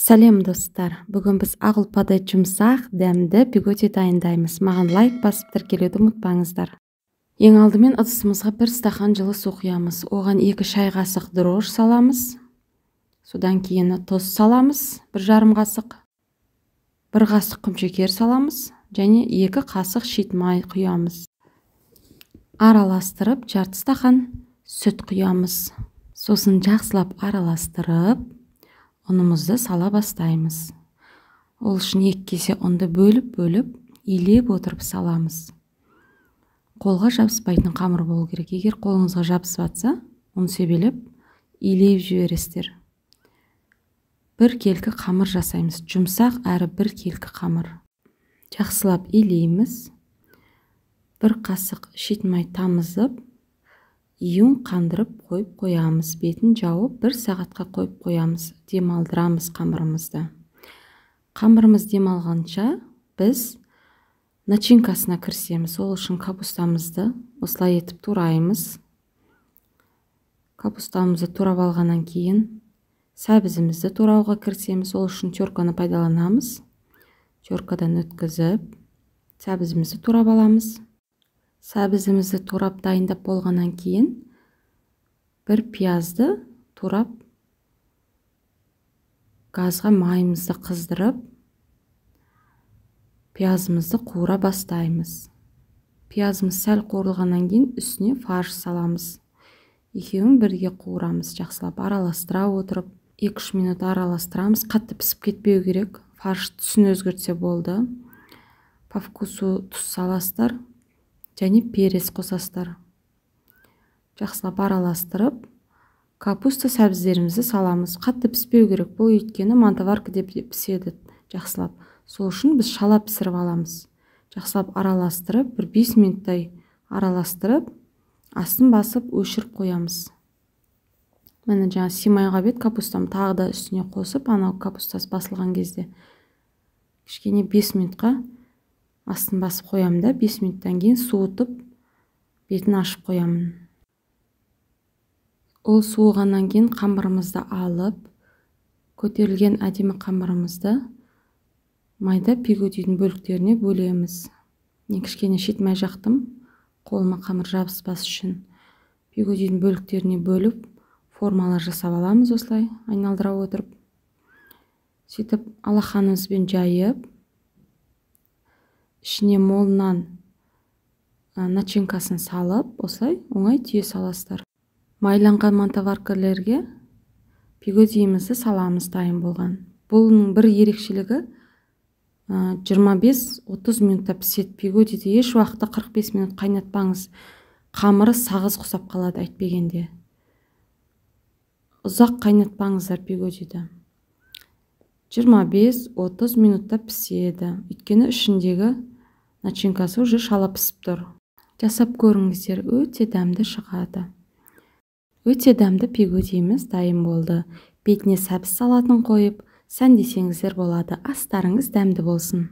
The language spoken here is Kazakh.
Сәлем, достар! Бүгін біз ақ ұлпадай жұмсақ, дәмді пигоди дайындаймыз. Маған лайк басып, тіркелуді ұмытпаңыздар. Ең алдымен ыдысымызға 1 стақан жылы су құямыз. Оған 2 шай қасық дрожж саламыз. Содан кейін тұз саламыз, 1,5 қасық. 1 қасық құмшекер саламыз және 2 қасық шит май құямыз. Араластырып, жарты стақан сүт құямыз. Сосын жақсылап араластырып, ұнымызды сала бастаймыз. Ол үшін 2 кесе ұнды бөліп-бөліп, илеп отырып саламыз. Қолға жабыспайтын қамыр болу керек. Егер қолыңызға жабысып атса, ұн себелеп, илеп жібересіздер. Бір келкі қамыр жасаймыз. Жұмсақ әрі бір келкі қамыр. Жақсылап илейміз. 1 қасық шит май тамызып, июн қандырып қойып қоямыз. Бетін жауып, 1 сағатқа қойып қоямыз. Демалдырамыз қамырымызды. Қамырымыз демалғанша біз начинкасына кірісеміз. Ол үшін капустамызды осылай етіп тураймыз. Капустамызды турап алғаннан кейін сәбізімізді турауға кірісеміз. Ол үшін терканы пайдаланамыз. Теркадан өткізіп, сәбізімізді турап аламыз. Сәбізімізді турап дайындап болғаннан кейін 1 пиязды турап, газға майымызды қыздырып, пиязымызды қуыра бастаймыз. Пиязымыз сәл қуырылғаннан кейін үстіне фарш саламыз. Екеуін бірге қуырамыз, жақсылап араластыра отырып, 2-3 минут араластырамыз. Қатты пісіп кетпеу керек. Фарш түсін өзгертсе болды. По вкусу тұз саласыздар және перец қосасыздар. Жақсылап араластырып, капуста сәбіздерімізді саламыз. Қатты піспеу керек, бұл өйткені мантоварка деп піседі жақсылап. Сол үшін біз шала пісіріп аламыз. Жақсылап араластырып, бір 5 минуттай араластырып, астын басып өшіріп қоямыз. Міне, жаңа сыймай қалып еді капустам, тағы да үстіне қосып, анау капустасы басылған кезде кішкене 5 минутқа астын басып қоямын да, 5 минуттан кейін суытып, бетін ашып қоямын. Ол суығаннан кейін қамырымызды алып, көтерілген әдемі қамырымызды майда пигодидің бөліктеріне бөлеміз. Мен кішкене шет май жақтым, қолыма қамыр жабыспас үшін. Пигодидің бөліктеріне бөліп, формалар жасап аламыз осылай айналдыра отырып. Сөйтіп алақанымызбен жайып, ішіне молынан начинкасын салып, осылай оңай түйе саласыздар. Майланған мантоваркалерге пигодиімізді саламыз дайын болған. Бұның бір ерекшелігі, 25-30 минутта піседі. Пигодиді еш уақытта 45 минут қайнатпаңыз. Қамыры сағыз құсап қалады әйтпегенде. Ұзақ қайнатпаңыздар пигодиді. 25-30 минутта піседі. Өйткені ішіндегі начинкасы уже шала пісіп тұр. Жасап көріңіздер, өте дәмді шығады. Өте дәмді пигодиіміз дайын болды. Бетіне сәбіз салатын қойып, сәндесеңіздер болады. Астарыңыз дәмді болсын.